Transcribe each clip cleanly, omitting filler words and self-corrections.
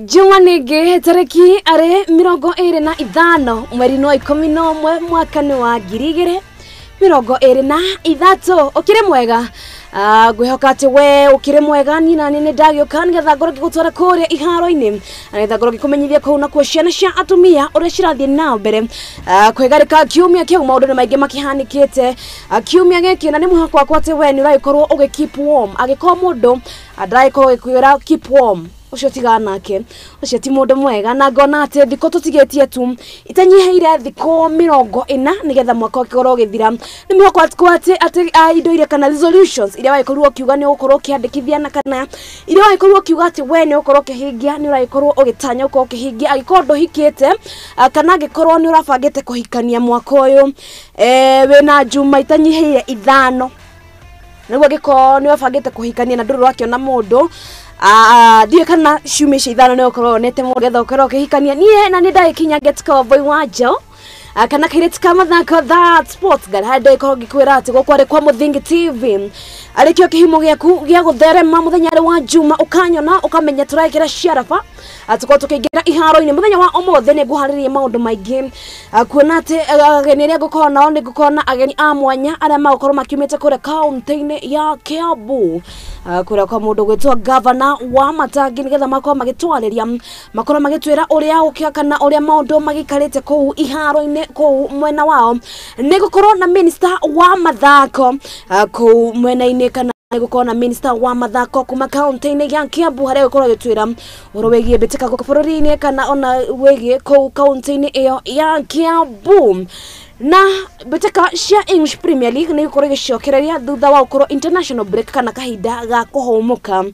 Juma nĩngĩ tarĩki arĩ 25 mweri wa 11 mwaka nĩ wa 2023. Ũkĩrĩ mwega, ngwĩhoka atĩ we ũkĩrĩ mwega. Niĩ nani nĩ ndagĩũka nĩgetha ngorwo ngĩgũtwara kũrĩa iharo-inĩ, nĩgetha ngorwo ngĩkũmenyithia kũu nakuo ciana cia atumia ũrĩa cirathiĩ na mbere kwĩgarĩka kiumia kĩu. Maũndũ nĩ maingĩ makĩhanĩkĩte kiumia gĩkĩ, na nĩ mwĩhoko wakwa atĩ we nĩ ũragĩkorwo ũgĩ keep warm. Angĩkorwo mũndũ ndaragĩkorwo agĩkwĩra keep warm, ucio tigana nake, ucio ti mundu mwega. Na ngona ati thikũ tũtigĩtie tu itanyihĩire thikũ 40 nigetha mwaka ũkorwo ũgĩthira. Nĩ mwĩhoko wakwa atĩ indo iria kana resolutions iria wagĩkorirwo ũkiuga nĩ ũgũkorwo ũkĩandĩkithia, na kana iria wagĩkorirwo ũkiuga atĩ we nĩ ũgũkorwo ũkĩhingia, nĩ ũragĩkorwo ũgĩtanya ũkorwo ũkĩhingia. Angĩkorwo ndũhikĩte kana angĩkorwo nĩ ũrabangĩte kũhikania mwaka ũyũ, wĩna njuma itanyihĩire 5, nĩguo angĩkorwo nĩ wabangĩte kũhikania na ndũrĩ ũrakĩona mũndũ, ndiũĩ kana ciumia icio 5 nĩ ũkorwo wonete mũndũ getha ũkorwo ũkĩhikania. Niĩ na nĩ ndagĩkinya Get Boy wa Njo kana kairĩtu ka mathako, that sports girl, harĩa ndagĩkorwo ngĩkwĩra atĩ gũkũ arĩ kwa Mũthingi TV, arĩkĩo kĩhumo gĩaku gĩa gũtherema mũthenya wa Juma. Ũkanyona ũkamenya tũrekĩra ciaraba, tũkorwo tũkĩingĩra iharo-inĩ. Mũthenya wa ũmũthĩ nĩ ngũharĩrĩria maũndũ maingĩ, kuona atĩ ageni arĩa ngũkorwo nao nĩ ngũkorwo na ageni a mwanya arĩa magũkorwo makiumĩte kũrĩa kaũntĩ-inĩ ya Kiambu, kũrĩa kwa mũndũ gwĩtwo Gavana wa Matangi, nĩgetha makorwo magĩtwarĩria, makorwo magĩtwĩra ũrĩa ũkĩa kana ũrĩa maũndũ magĩikarĩte kũu iharo-inĩ kũu mwena wao. Nĩ gũkorwo na minister wa mathako kũu mwena-inĩ, kana gũkorwo na minister wa mathako kuma kaunti-inĩ ya Kiambu, harĩa gũkorwo agĩtwĩra ũhoro wĩgiĩ mbĩtĩka gũkũ bũrũri-inĩ kana ona wĩgiĩ kũu kaunti-inĩ ĩyo ya Kiambu. Na mbĩtĩka cia English Premier League nĩ gũkorwo ĩgĩcokereria thutha wa gũkorwo international break kana kahinda ga kũhũmũka,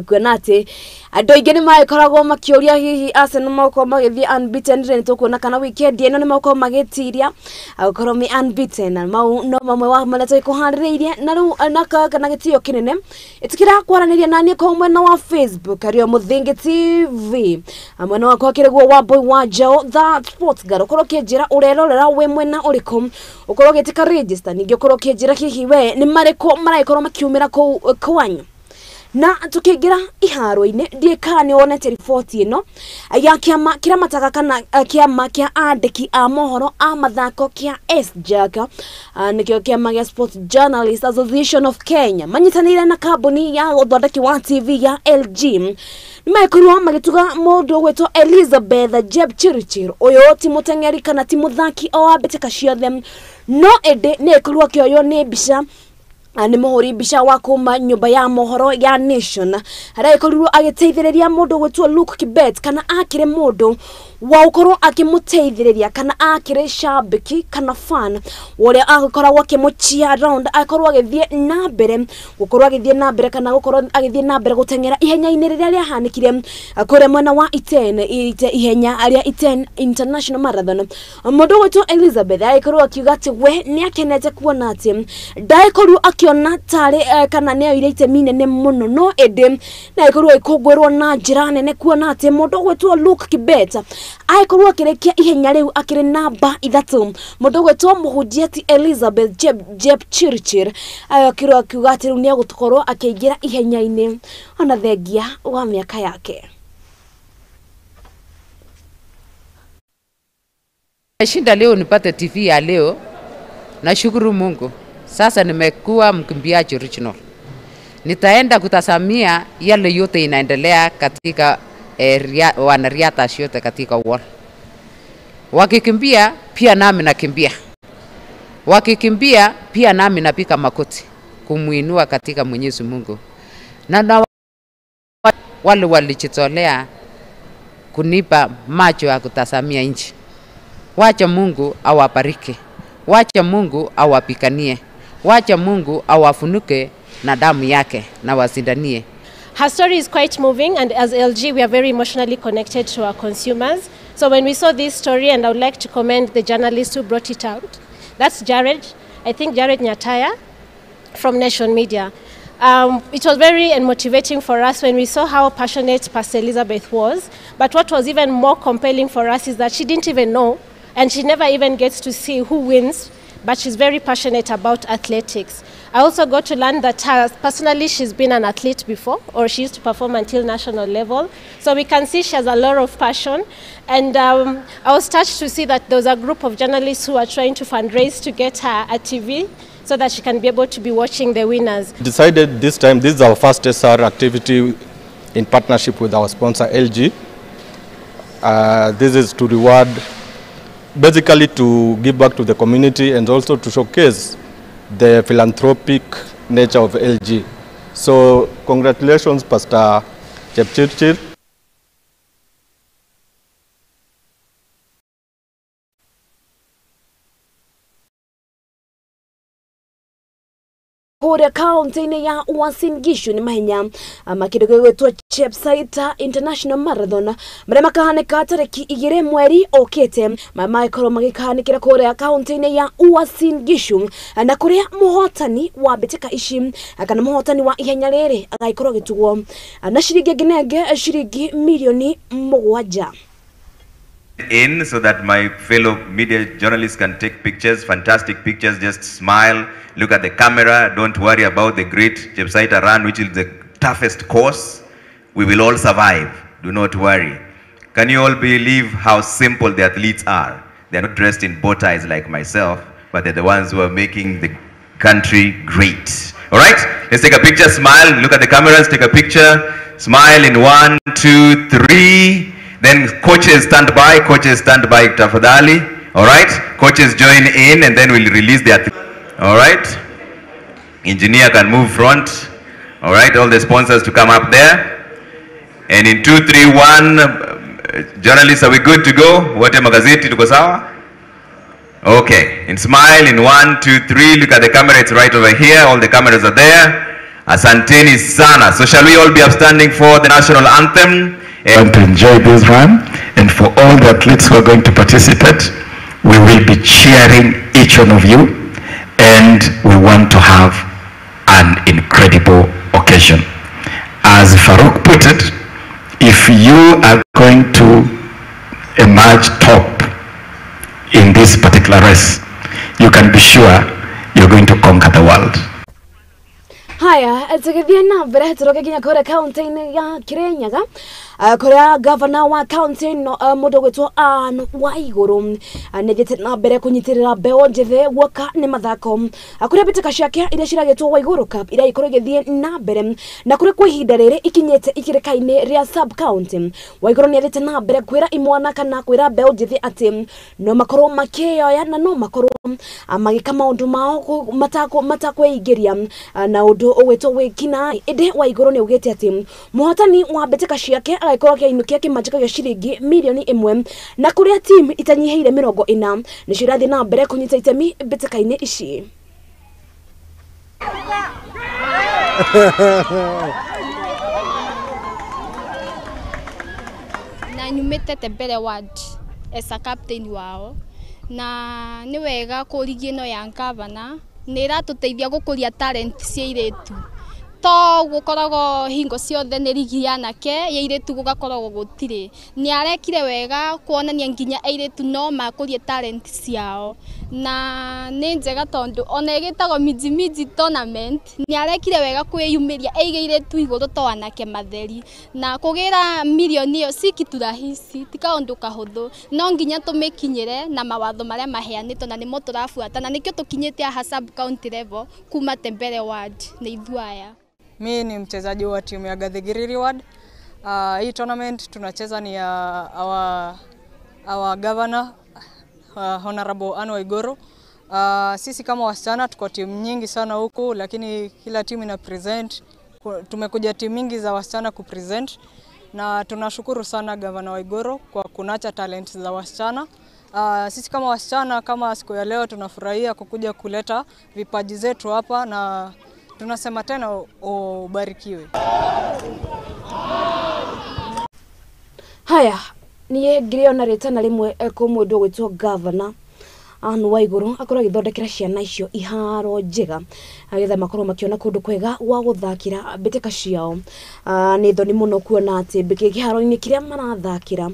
kuona atĩ andũ aingĩ nĩ magĩkoragwo makĩũria hihi Arsenal magũkorwo magĩthiĩ unbeaten. Rĩ nĩ tũkuona kana weekend ĩno nĩ magũkorwo magĩtiria gũkorwo me unbeaten. Na mau no mamwe wa marĩa tũgĩkũharĩrĩirie. Na rĩu na kana gĩtĩo kĩnene, ĩtĩkĩra kwaranĩria naniĩ kũu mwena wa Facebook arĩo Mũthingi TV, mwena wakwa kĩrĩguo wa Boy wa Njo that sports girl. Ũkorwo ũkĩnjĩra ũrerorera wĩ mwena ũrĩkũ, ũkorwo ũgĩtĩka register, ningĩ ũkorwo ũkĩnjĩra hihi we nĩ marĩkũ maragĩkorwo makiumĩra kũu kwanyu. Na tukĩingĩra iharo-inĩ, ndiĩ kana nĩ wonete riboti ĩno ya kĩama kĩramataga kana kĩama kĩa andĩki a mohoro a mathako kĩa SJAK, nĩkĩo kĩama gĩa Sports Journalists Association of Kenya, manyitanĩire na kambuni ya ũthondeki wa TV ya LG, nĩ magĩkorirwo magĩtuga mũndũ ũgwĩtwo Elizabeth Jepchirchir. Ũyũ ti mũteng'eri kana ti mũthaki o wa mbĩtĩka ciothe, no ĩndĩ nĩ agĩkorirwo akĩoywo nĩ mbica nĩ mũhũri mbica wa kuma nyũmba ya mohoro ya Nation, harĩa agĩkorirwo agĩteithĩrĩria mũndũ ũgwĩtwo Luke Kibet, kana akĩrĩ mũndũ wa gũkorwo akĩmũteithĩrĩria, kana akĩrĩ shabiki kana fan ũrĩa agĩkoragwo akĩmũcheer round, akorwo agĩthiĩ na mbere gũkorwo agĩthiĩ na mbere kana gũkorwo agĩthiĩ na mbere gũteng'era ihenya-inĩ rĩrĩa rĩahanĩkire kũrĩa mwena wa Iten, ihenya rĩa Iten International Marathon. Mũndũ ũgwĩtwo Elizabeth agĩkorwo akiuga atĩ we nĩ akenete kuona atĩ ndagĩkorirwo akĩona tarĩ kana nĩ oire itemi inene mũno, no ĩndĩ nĩ agĩkorirwo agĩkũngũĩrwo na njĩra nene kuona atĩ mũndũ ũgwĩtwo Luke Kibet agĩkorwo akĩrĩkia ihenya rĩu akĩrĩ namba 3. Mũndũ ũgwĩtwo mũhunjia ti Elizabeth Jepchirchir agĩkorwo akiuga atĩ rĩu nĩ egũkorwo akĩingĩra ihenya-inĩ ona thengia wa mĩaka yake. Shinda leo nipate TV ya leo, nashukuru Mungu. Sasa nimekuwa mkimbiaji original. Nitaenda kutazamia yale yote inaendelea katika wanariadha yote katika world. Wakikimbia pia nami nakimbia. Wakikimbia pia nami napika makoti kumuinua katika Mwenyezi Mungu. Na wale walijitolea kunipa macho ya kutazamia nchi. Wacha Mungu awabariki. Wacha Mungu awapiganie. Wacha Mungu awafunuke na damu yake na wasindanie. Her story is quite moving, and as LG we are very emotionally connected to our consumers. So when we saw this story, and I would like to commend the journalist who brought it out. That's Jared, I think Jared Nyataya from Nation Media. It was very motivating for us when we saw how passionate Pastor Elizabeth was. But what was even more compelling for us is that she didn't even know, and she never even gets to see who wins, but she's very passionate about athletics. I also got to learn that personally she's been an athlete before, or she used to perform until national level. So we can see she has a lot of passion. And I was touched to see that there was a group of journalists who are trying to fundraise to get her a TV so that she can be able to be watching the winners. Decided this time, this is our first SR activity in partnership with our sponsor LG. This is to reward, basically to give back to the community and also to showcase the philanthropic nature of LG. So congratulations, Pastor Chepchirchir. Kũrĩa kaunti-inĩ ya Uasin Gishu nĩ mahenya makĩndũ gĩgwĩtwo Chepsaita International Marathon marĩa makahanĩka tarĩki 2 mweri ũkĩte, magĩkorwo magĩkahanĩkĩra kũrĩa kaunti-inĩ ya Uasin Gishu, na kũrĩa mũhotani wa mbĩtĩka ici kana mũhotani wa ihenya rĩrĩ agagĩkorwo agĩtugwo na ciringi nginenge ciringi mirioni 7. In so that my fellow media journalists can take pictures, fantastic pictures. Just smile, look at the camera, don't worry about the great Chepsaita run, which is the toughest course. We will all survive, do not worry. Can you all believe how simple the athletes are? They're not dressed in bow ties like myself, but they're the ones who are making the country great. All right, let's take a picture, smile, look at the cameras, take a picture, smile in 1, 2, 3. Then coaches stand by, tafadhali. All right, coaches join in and then we'll release the athletes. All right, engineer can move front. All right, all the sponsors to come up there. And in 2, 3, 1, journalists, are we good to go? Wote magazeti tuko sawa? Okay, and smile in 1, 2, 3. Look at the camera, it's right over here. All the cameras are there. Asanteni sana. So shall we all be upstanding for the national anthem? Want to enjoy this run, and for all the athletes who are going to participate, we will be cheering each one of you, and we want to have an incredible occasion. As Farouk put it, if you are going to emerge top in this particular race, you can be sure you're going to conquer the world. Haya, tũgĩthiĩ na mbere tũroke nginya kũrĩa kaunti-inĩ ya Kirinyaga, kũrĩa gavana wa kaunti ĩno mũndũ ũgwĩtwo Anne Waigũrũ nĩathiĩte na mbere kũnyitĩrĩra mbeũ njĩthĩ guoka nĩ mathako, kũrĩa mbĩtĩka ciake iria ciragĩtwo Waigũrũ Cup iria ikorwo igĩthiĩ na mbere na kũrĩa kwa ihinda rĩrĩ ikinyĩte ikĩrĩka-inĩ rĩa sub county. Waigũrũ nĩathiĩte na mbere kwĩra imwana kana kwĩra mbeũ njĩthĩ atĩ no makorwo makĩyoya na no makorwo magĩka maũndũ mao matakwĩingĩria na ũndũ ũgwĩtwo wĩkina. Ĩndĩ Waigũrũ nĩ augĩte atĩ mũhotani wa mbĩtĩka ciake agĩkorwo akĩinũkia kĩmanjĩka gĩa ciringi mirioni 1, na kũrĩa timu itanyihĩire 40 nĩcio irathiĩ na mbere kũnyita itemi mbĩtĩka-inĩ ici. Na nyumĩte Tembere ward as a captain wao, na nĩ wega kũrigia ĩno ya gavana nĩ ĩratũteithia gũkũria talent cia airĩtu, to gũkoragwo hingo ciothe nĩ rigi ya anake ya airĩtu gũgakoragwo gũtirĩ. Nĩ arekire wega kuonania nginya airĩtu no makũrie talent ciao, na nĩ njega tondũ ona ĩgĩtagwo Miji Miji tournament nĩ arekire wega kwĩyumĩria aigĩire tu igũrũ to anake matheri, na kũgĩra mirioni ĩyo si kitu rahisi, ti kaũndũ kahũthũ, no nginya tũmĩkinyĩre na mawatho marĩa maheanĩtwo na nĩmo tũrabuata, na nĩkĩo tũkinyĩte haha sub county level kuma Tembere ward nĩ ithuĩ aya. Mi ni mchezaji wa timu ya Gathigiriri ward. Hii tournament tunacheza ni ya our governor Honorable Anne Waiguru. Sisi kama wasichana tuko timu nyingi sana huku, lakini kila timu ina present. Tumekuja timu nyingi za wasichana kupresent, na tunashukuru sana Governor Waiguru kwa kunacha talent za wasichana. Sisi kama wasichana, kama siku ya leo tunafurahia kukuja kuleta vipaji zetu hapa, na tunasema tena ubarikiwe. Haya, niĩ ngĩrĩona rĩtana rĩmwe kwĩ mũndũ ũgwĩtwo Governor Anne Waigũrũ akorwo agĩthondekera ciana icio iharo njega agetha makorwo makĩona kũndũ kwega gwa gũthakĩra mbĩtĩka ciao. Nĩ thoni mũno kuona atĩ kĩharo-inĩ kĩrĩa marathakĩra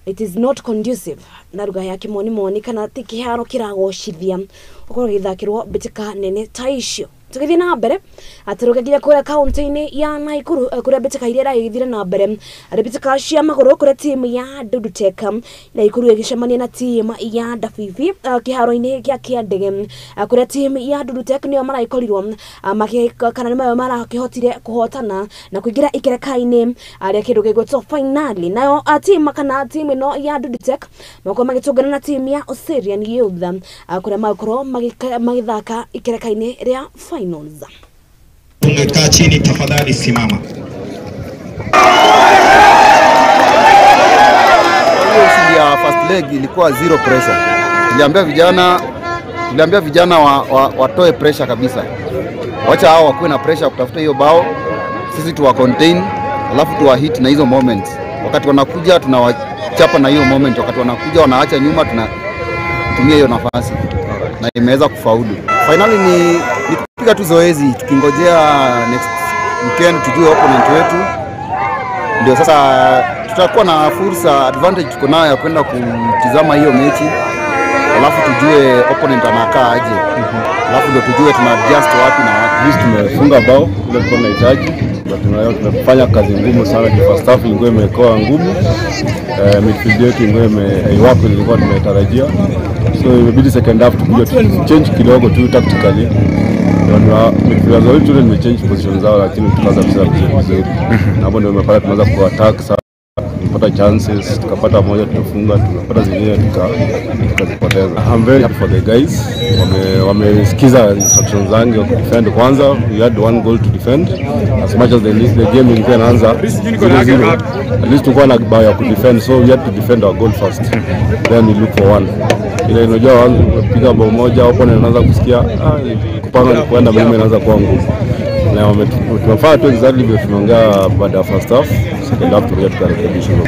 it is not conducive na lugha ya kĩmonimoni, kana ti kĩharo kĩragocithia ũkorwo gĩthakĩrwo mbĩtĩka nene ta icio. Tũgĩthiĩ na mbere atũrũke nginya kũrĩa kaunti-inĩ ya Nakuru kũrĩa mbĩtĩka iria ĩragĩthire na mbere arĩ mbĩtĩka cia magũrũ kũrĩa timu ya Dudutek Nakuru ĩgĩcemania na timu ya Dafifi kĩharo-inĩ gĩa Kĩandege kũrĩa timu ya Dudutek nĩo maragĩkorirwo kana nĩo marakĩhotire kũhotana na kũingĩra ikereka-inĩ rĩa kĩndũ gĩgwĩtwo finali. Nayo timu kana timu ĩno ya Dudutek makorwo magĩtũngana na timu ya Osirian Youth kũrĩa makorwo magĩthaka ikereka-inĩ rĩa finals. Ungekaa chini tafadhali, simama. Ya first leg ilikuwa zero pressure. Tuliambia vijana watoe pressure kabisa. Wacha hao wakuwe na pressure kutafuta hiyo bao, sisi tuwa contain, alafu tuwa hit na hizo moments. Wakati wanakuja tunawachapa na hiyo moment, wakati wanakuja wanaacha nyuma tunatumia hiyo nafasi. Na imeweza kufaulu. Finally ni kupiga tu zoezi tukingojea next weekend tujue opponent wetu. Ndio sasa tutakuwa na fursa, advantage tuko nayo ya kwenda kutizama hiyo mechi. Alafu tujue opponent anakaa aje. Alafu ndio tujue tuna adjust wapi na wapi. Sisi tumefunga bao ile tulikuwa tunahitaji. Tumefanya kazi ngumu sana kwa first half, ilikuwa imekuwa ngumu. Midfield yetu ilikuwa imeiwapo ilikuwa tumetarajia. So imebidi second half tukuje change kidogo tu tactically. Ndio midfielders wetu ndio nimechange position zao, lakini tukaanza kucheza vizuri. Na hapo ndio nimepata tumeanza ku attack sana. Tumepata chances, tukapata moja tumefunga, tumepata zingine tukazipoteza. I'm very happy for the guys. Wamesikiza instructions zangu ya defend kwanza. We had one goal to defend. As much as the game ilikuwa inaanza 0-0, at least tulikuwa na bao ya kudefend, so we had to defend our goal first. Then we look for one. Ile unajua kupiga bao moja opponent anaanza kusikia kupanga ni kwenda mimi inaanza kuwa ngumu. Na tumefanya tu exactly vile tumeongea baada ya first half. Second half tukaja tukarekebisha hiyo.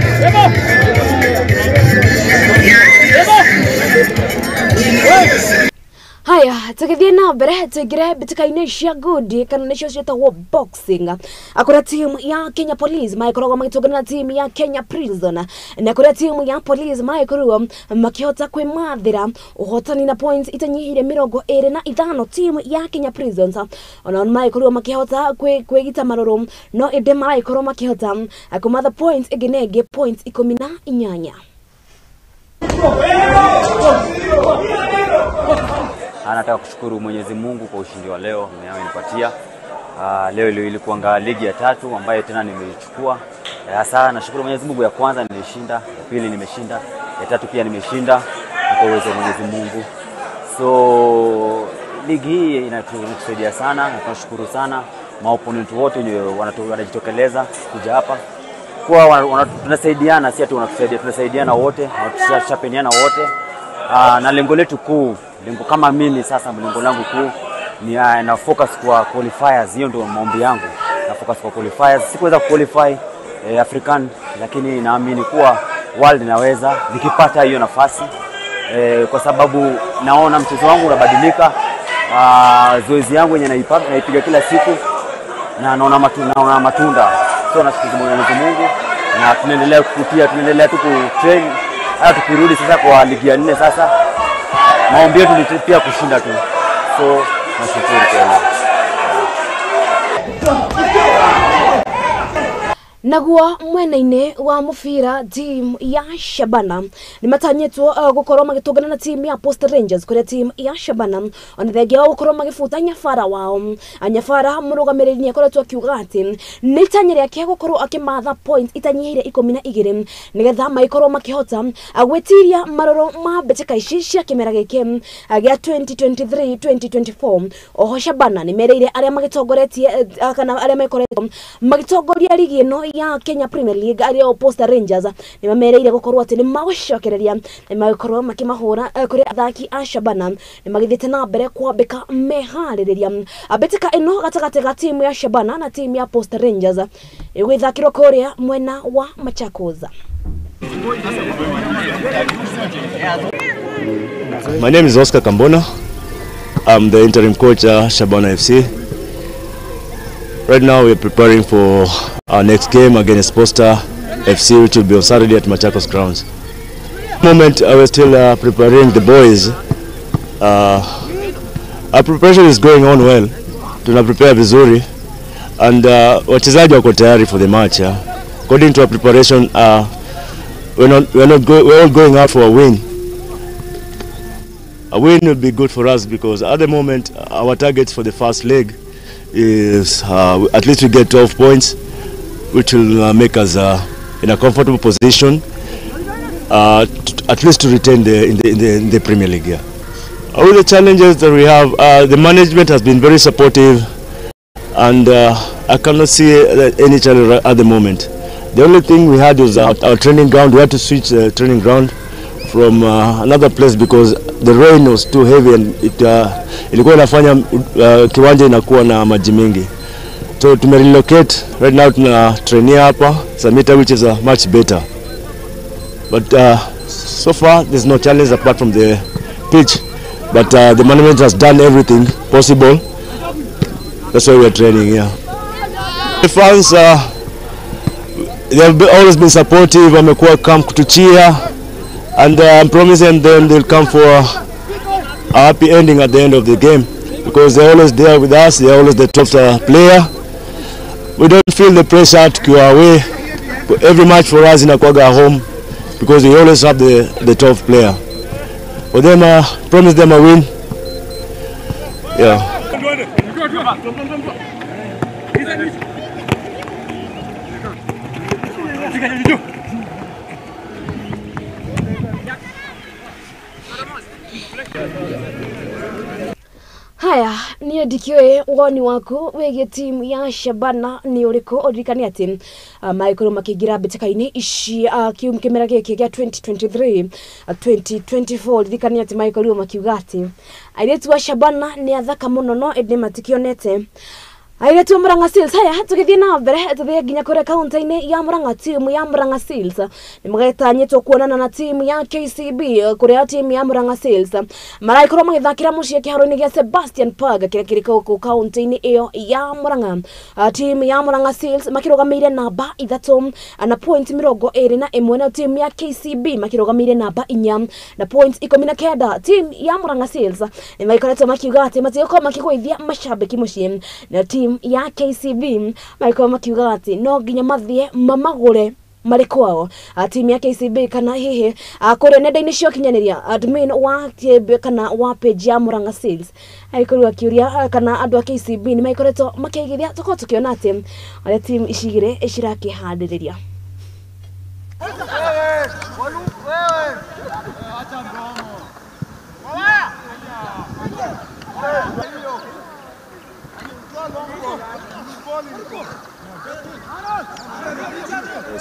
Haya, tũgĩthiĩ na mbere tũingĩre mbĩtĩka-inĩ cia ngundi kana nĩcio ciĩtagwo boxing. Kũrĩa timu ya Kenya Police magĩkoragwo magĩtũngana na timu ya Kenya Prison, na kũrĩa timu ya Police magĩkorirwo makĩhota kwĩmathĩra ũhotani na points itanyihĩire 25 timu ya Kenya Prisons. Ona magĩkorirwo makĩhota kwĩgita marũrũ, no ĩndĩ maragĩkorwo makĩhota kũmatha points ĩngĩ na ĩngĩ, points 18. Anataka kushukuru Mwenyezi Mungu kwa ushindi wa leo amenipatia. Leo ilikuwa ligi ya tatu ambayo tena nimeichukua. Hasa nashukuru Mwenyezi Mungu, ya kwanza nilishinda, ya pili nimeshinda, ya tatu pia nimeshinda kwa uwezo wa Mwenyezi Mungu. So ligi hii inatusaidia sana na tunashukuru sana maopponent wote wenye wanajitokeleza kuja hapa. Kwa tunasaidiana, si ati wanatusaidia, tunasaidiana wote, tunashapeniana wote. Na lengo letu kuu, lengo kama mimi sasa, lengo langu kuu ni na focus kwa qualifiers. Hiyo ndio maombi yangu, na focus kwa qualifiers. Sikuweza qualify African, lakini naamini kuwa world naweza nikipata hiyo nafasi, kwa sababu naona mchezo wangu unabadilika. Zoezi yangu yenye naipiga kila siku na naona matunda. So nashukuru Mwenyezi Mungu na tunaendelea kutia, tunaendelea tu kutrain. Hata tukirudi sasa kwa ligi ya 4 sasa, maombi yetu ni pia kushinda tu. So nashukuru kwa hilo. Naguo mwena-inĩ wa mũbira timu ya Shabana nĩ matanyĩtwo gũkorwo magĩtũngana na timu ya Post Rangers, kũrĩa timu ya Shabana ona thengia wa gũkorwo magĩbuta nyabara wao. Nyabara mũrũgamĩrĩri nĩ akoretwo akiuga atĩ nĩ itanya rĩake gũkorwo akĩmatha points itanyihĩire 12 nĩgetha magĩkorwo makĩhota gwĩtiria marũrũ ma mbĩtĩka ici cia kĩmera gĩkĩ gĩa 2023-2024. Oho Shabana nĩ merĩire arĩa magĩtongoretie kana arĩa makoretwo magĩtongoria ligi ĩno ya Kenya Premier League arĩa Post Rangers nĩ mamereire gũkorwo atĩ nĩ magũcokereria nĩ magĩkorwo makĩmahũra kũrĩ athaki a Shabana nĩ magĩthiĩte na mbere kwambĩka meharĩrĩria. Mbĩtĩka ĩno gatagatĩ ga timu ya Shabana na timu ya Post Rangers ĩgũthakĩrwo kũrĩa mwena wa Machakos. My name is Oscar Kambona. I'm the interim coach at Shabana FC. Right now we're preparing for our next game against Posta FC, which will be on Saturday at Machakos grounds. At the moment we're still preparing the boys. Our preparation is going on well. Tuna prepare vizuri and wachezaji wako tayari for the match. Yeah. According to our preparation, we're all going out for a win. A win will be good for us because at the moment our target for the first leg is at least we get 12 points, which will make us in a comfortable position, at least to retain in the Premier League. Yeah. All the challenges that we have, the management has been very supportive, and I cannot see any challenge at the moment. The only thing we had was our training ground. We had to switch the training ground from another place because the rain was too heavy and it ilikuwa inafanya kiwanja inakuwa na maji mingi. So tume relocate right now, tuna trainia hapa Samita, which is much better. But so far there's no challenge apart from the pitch. But the management has done everything possible. That's why we are training here. The fans, they have always been supportive. Wamekuwa come to cheer, and I'm promising them they'll come for a happy ending at the end of the game, because they're always there with us. They're always the top player. We don't feel the pressure to go away. But every match for us inakuwaga home, because we always have the top player. For them, promise them a win. Yeah. Haya, niĩ ndikĩũĩ woni waku wĩgiĩ timu ya Shabana nĩ ũrĩkũ. Ũririkane atĩ magĩkorwo makĩingĩra mbĩtĩka-inĩ ici kĩmera gĩkĩ gĩa 2023 2024. Ririkane atĩ magĩkorirwo makiuga atĩ airĩtu a Shabana nĩ athaka mũno no ĩndĩ matikĩonete airĩtu a Murang'a Seals. Haya, tũgĩthiĩ na mbere tũthiĩ nginya kũrĩa kaunti-inĩ ya Murang'a. Timu ya Murang'a Seals nĩ magetanyĩtwo kuonana na timu ya KCB, kũrĩa timu ya Murang'a Seals maragĩkorwo magĩthakĩra mũciĩ kĩharo-inĩ gĩa Sebastian Park kĩrĩa kĩrĩ gũkũ kaunti-inĩ ĩyo ya Murang'a. Timu ya Murang'a Seals makĩrũgamĩire namba 3 na point 21, na timu ya KCB makĩrũgamĩire namba 4 na point 19. Timu ya Murang'a Seals nĩ magĩkoretwo makiuga atĩ matigũkorwo makĩgũithia mashabiki mũciĩ, na timu ya KCB magĩkorwo makiuga atĩ no nginya mathiĩ mamagũre marĩ kwao. Timu ya KCB kana hihi kũrĩa nenda-inĩ cia ũkinyanĩria admin wa kana wa page ya Murang'a Seals agĩkorwo akĩũria kana andũ a KCB nĩ magĩkoretwo makĩigithia. Tũkorwo tũkĩona atĩ ũrĩa timu ici igĩrĩ cirakĩhandĩrĩria.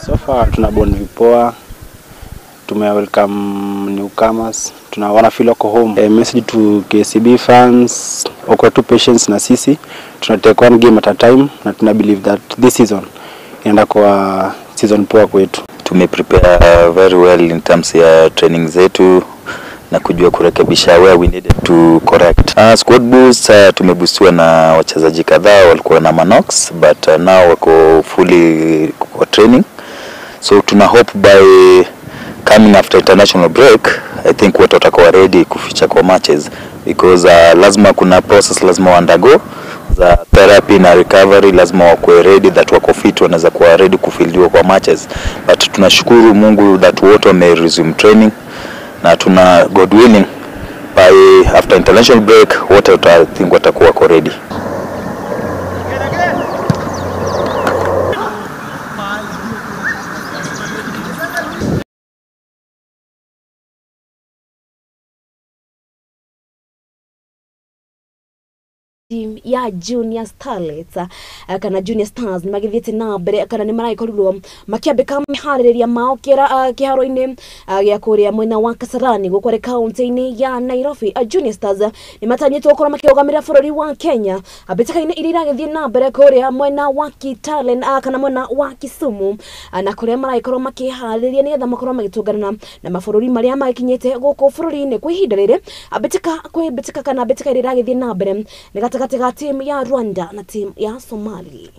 So far tuna bond vipoa, tume welcome newcomers, tuna wana feel wako home. Message to KCB fans, wako tu patience na sisi, tuna take one game at a time na tuna believe that this season inaenda kwa season poa kwetu. Tume prepare very well in terms ya training zetu na kujua kurekebisha where we needed to correct. Squad boost, tumeboostiwa na wachezaji kadhaa walikuwa na Manox, but now wako fully kwa training. So tuna hope by coming after international break, I think watu watakuwa ready kuficha kwa matches, because lazima kuna process lazima undergo za therapy na recovery, lazima wakuwe ready that wako fit, wanaweza kuwa ready kufildiwa kwa matches. But tunashukuru Mungu that wote wame resume training, na tuna God willing by after international break wote think watakuwa ready. Team ya Junior Starlets kana Junior Stars nĩmagĩthiĩte na mbere kana nĩmaragĩkorirwo makĩambĩka mĩharĩrĩria mao kĩharo-inĩ gĩa kũrĩa mwena wa Kasarani gũkũ arĩ kaunti-inĩ ya Nairobi. Junior Stars nĩmatanyĩtwo gũkorwo makĩrũgamĩrĩra bũrũri wa Kenya mbĩtĩka-inĩ iria iragĩthiĩ na mbere kũrĩa mwena wa Kitale kana mwena wa Kisumu, na kũrĩa maragĩkorwo makĩharĩrĩria nĩgetha makorwo magĩtũngana na mabũrũri marĩa magĩkinyĩte gũkũ bũrũri-inĩ. Kwa ihinda rĩrĩ mbĩtĩka kwĩ mbĩtĩka kana mbĩtĩka iria iragĩthiĩ na mbere nĩ gatagatĩ ga timu ya Rwanda na timu ya Somalia.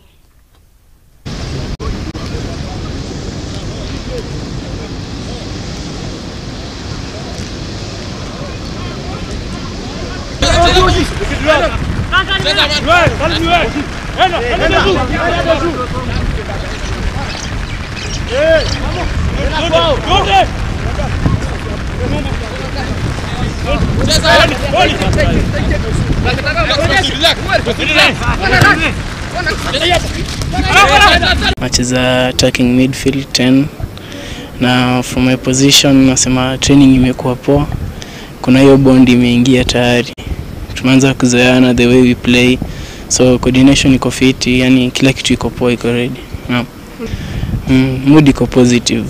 Nacheza attacking midfield 10 na from my position nasema training imekuwa poa. Kuna hiyo bond imeingia tayari. Tumeanza kuzoeana the way we play. So coordination iko fiti, yani kila kitu iko poa, iko ready. Naam. Mood iko positive.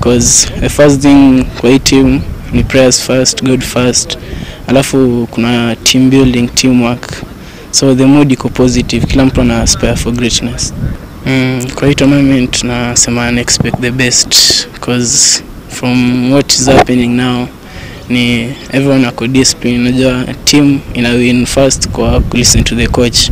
Cause the first thing kwa hii team ni prayers first, God first. Alafu kuna team building, teamwork. So the mood iko positive, kila mtu ana aspire for greatness. Kwa hii tournament nasema I expect the best cause from what is happening now ni everyone ako discipline. Unajua team ina win first kwa listen to the coach.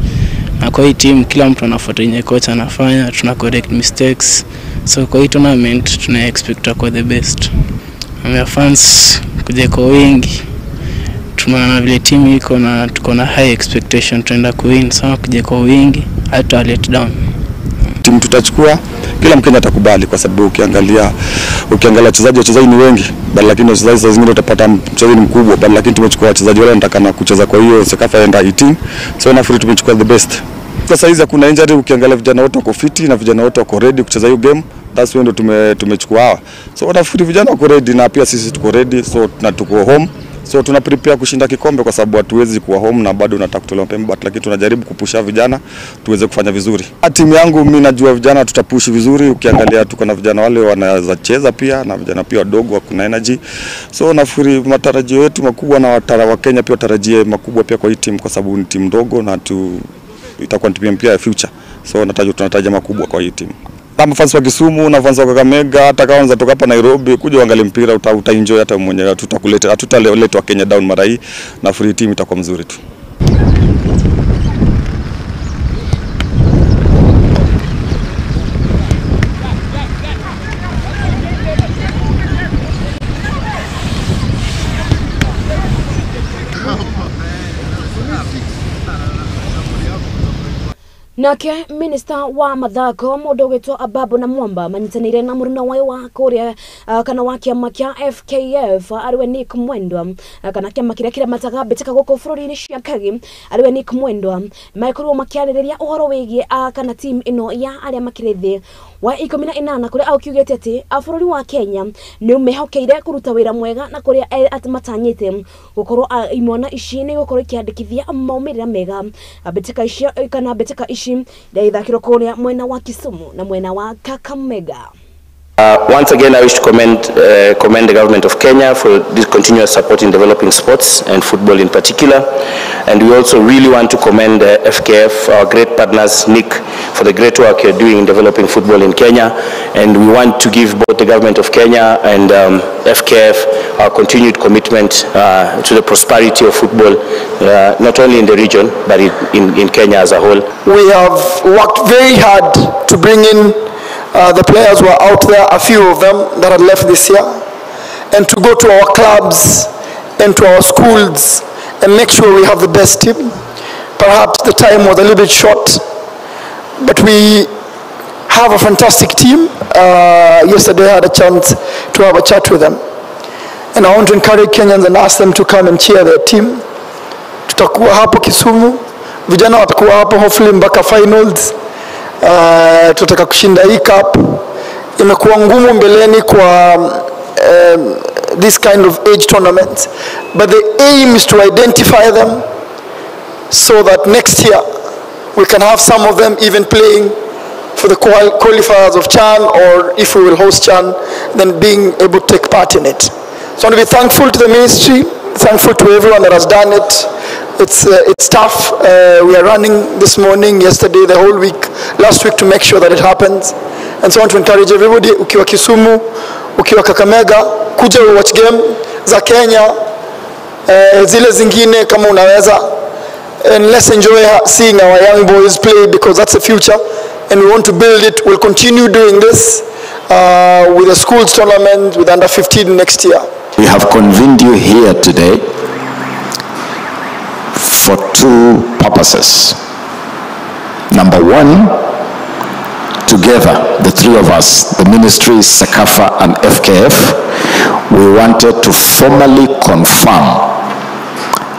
Na kwa hii team kila mtu anafuata yenye coach anafanya, tuna correct mistakes. So kwa hii tournament tuna expect kwa the best. Our fans kuja kwa wingi. Tumeona vile team iko na tuko na high expectation tunaenda kuwin, so kuja kwa wingi hata let down. Timu tutachukua, kila Mkenya atakubali kwa sababu ukiangalia wachezaji ni wengi, bali lakini wachezaji saa zingine utapata mchezaji ni mkubwa, bali lakini tumechukua wachezaji wale wanataka kucheza kwa hiyo CECAFA under 18, so nafikiri tumechukua the best. Sasa hizi hakuna injury, ukiangalia vijana wote wako fiti na vijana wote wako ready kucheza hiyo game. That's why ndo tumechukua hawa. So nafikiri vijana wako ready na pia sisi tuko ready, so na tuko home. So tuna prepare kushinda kikombe kwa sababu hatuwezi kuwa home na bado unataka kutolewa mapema, but lakini tunajaribu kupusha vijana tuweze kufanya vizuri. Timu yangu mimi najua vijana tutapush vizuri, ukiangalia tuko na vijana wale wanaweza cheza pia na vijana pia wadogo kuna energy. So nafikiri matarajio yetu makubwa na wa Kenya pia tarajie makubwa pia kwa hii timu kwa sababu ni timu ndogo na itakuwa timu pia ya future. So tunataja makubwa kwa hii timu. Kama fans wa Kisumu na fans wa Kakamega, hata kama unatoka hapa Nairobi kuja uangalie mpira uta enjoy hata mwenyewe. Tutakuleta, hatutaletwa Kenya down mara hii na free team itakuwa mzuri tu. Nake minister wa mathako mundu ugwitwo Ababu na Mwamba manyitanire na muruna wayo wa kuria kana wa kiama kia FKF ariwe Nick Mwendwa kana kiama kiria kiramataga mbitika guku bururi-ini cia Kagi ariwe Nick Mwendwa maikorwo makiaririria uhoro wigie kana team ino ya aria makiri thi wa 18 kuria aukiugite ati bururi wa Kenya ni umehokeire kuruta wira mwega na kuria ati matanyite gukorwo imwana ici ni gukorwo ikiandikithia maumirira mega mbitika ici kana mbitika ici ndaithakirwo kuria mwena wa Kisumu na mwena wa Kakamega. Once again, I wish to commend the government of Kenya for this continuous support in developing sports and football in particular. And we also really want to commend FKF, our great partners, Nick, for the great work you're doing in developing football in Kenya. And we want to give both the government of Kenya and FKF our continued commitment to the prosperity of football, not only in the region, but in Kenya as a whole. We have worked very hard to bring in the players were out there, a few of them that had left this year, and to go to our clubs and to our schools and make sure we have the best team. Perhaps the time was a little bit short, but we have a fantastic team. Yesterday I had a chance to have a chat with them. And I want to encourage Kenyans and ask them to come and cheer their team. Tutakuwa hapo Kisumu, vijana watakuwa hapo hopefully mpaka finals. Tutaka kushinda hii cup. Imekuwa ngumu mbeleni kwa this kind of age tournaments, but the aim is to identify them so that next year we can have some of them even playing for the qualifiers of CHAN, or if we will host CHAN, then being able to take part in it. So I want to be thankful to the ministry, thankful to everyone that has done it. It's tough. We are running this morning, yesterday, the whole week, last week to make sure that it happens. And so I want to encourage everybody, ukiwa Kisumu, ukiwa Kakamega, kuja watch game za Kenya, zile zingine kama unaweza. And let's enjoy seeing our young boys play, because that's the future. And we want to build it. We'll continue doing this with the schools tournament, with under 15 next year. We have convened you here today for two purposes. Number one, together, the three of us, the ministry, CECAFA and FKF, we wanted to formally confirm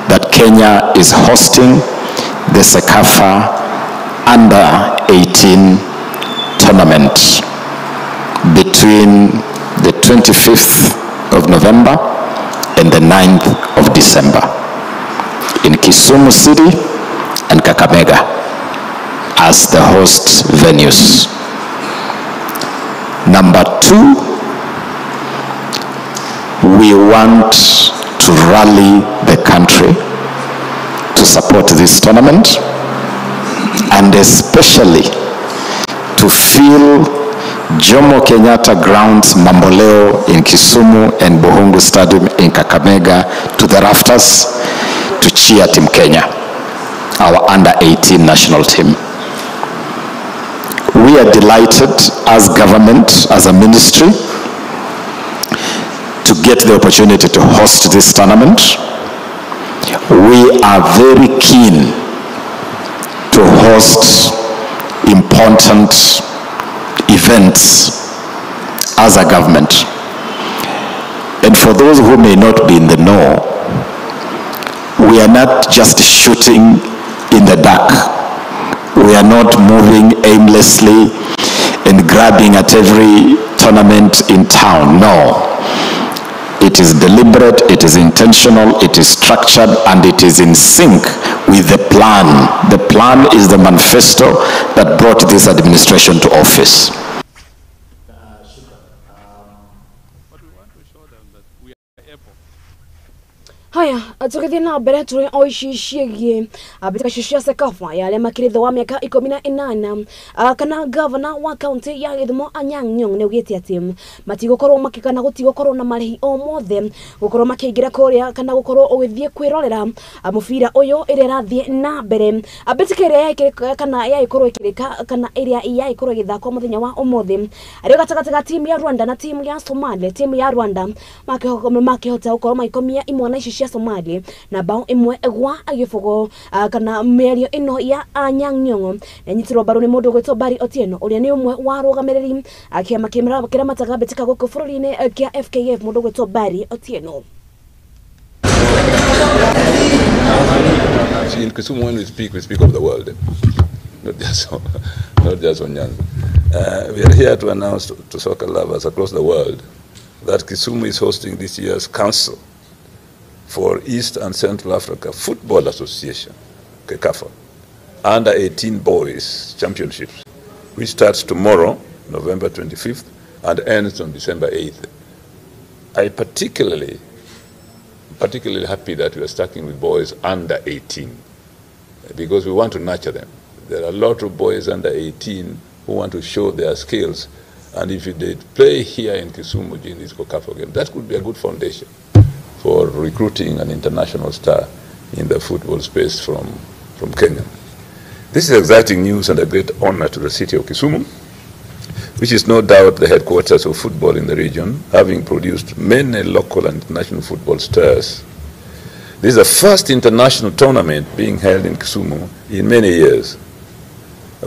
that Kenya is hosting the CECAFA Under 18 tournament between the 25th of November and the 9th of December in Kisumu City and Kakamega as the host venues. Number two, we want to rally the country to support this tournament, and especially to fill Jomo Kenyatta Grounds Mamboleo in Kisumu and Bukhungu Stadium in Kakamega to the rafters to cheer Team Kenya, our under 18 national team. We are delighted as government, as a ministry, to get the opportunity to host this tournament. We are very keen to host important events as a government. And for those who may not be in the know, we are not just shooting in the dark. We are not moving aimlessly and grabbing at every tournament in town. No. It is deliberate, it is intentional, it is structured, and it is in sync with the plan. The plan is the manifesto that brought this administration to office. Haya, tũgĩthiĩ na mbere tũrĩ o ici ciĩgiĩ mbĩtĩka icio cia CECAFA ya arĩa makĩrĩ thĩ wa mĩaka 18. Kana gavana wa kaunti ya Gĩthumo Anyang' Nyong'o nĩ augĩte atĩ matigũkorwo makĩkana gũtigũkorwo na marĩhi o mothe gũkorwo makĩingĩra kũrĩa kana gũkorwo ũgĩthiĩ kwĩrorera mũbira ũyũ ĩrĩa ĩrathiĩ na mbere. Mbĩtĩka ĩrĩa yaĩkĩrĩka kana yaĩkorwo ĩkĩrĩka kana ĩrĩa yaĩkorwo ĩgĩthakwo mũthenya wa ũmũthĩ arĩ gatagatĩ ga timu ya Rwanda na timu ya Somalia. Timu ya Rwanda makĩhota gũkorwo magĩkomia imwana ici cia Somalia na bao 1-0. Kana mĩario ĩno ya Anyang' Nyong'o nĩnyitirwo mbaru nĩ mũndũ ũgwĩtwo Barry Otieno ũrĩa nĩ ũmwe wa arũgamĩrĩri kĩama kĩramataga mbĩtĩka gũkũ bũrũri-inĩ kĩa FKF, mũndũ ũgwĩtwo Barry Otieno. In Kisumu, when we speak of the world, not just on Nyanza. We are here to announce to soccer lovers across the world that Kisumu is hosting this year's Council for East and Central Africa Football Association, CECAFA, Under 18 Boys Championships, which starts tomorrow, November 25th, and ends on December 8th. I particularly happy that we are starting with boys under 18, because we want to nurture them. There are a lot of boys under 18 who want to show their skills, and if they play here in Kisumu during this CECAFA game, that could be a good foundation for recruiting an international star in the football space from Kenya. This is exciting news and a great honor to the city of Kisumu, which is no doubt the headquarters of football in the region, having produced many local and international football stars. This is the first international tournament being held in Kisumu in many years.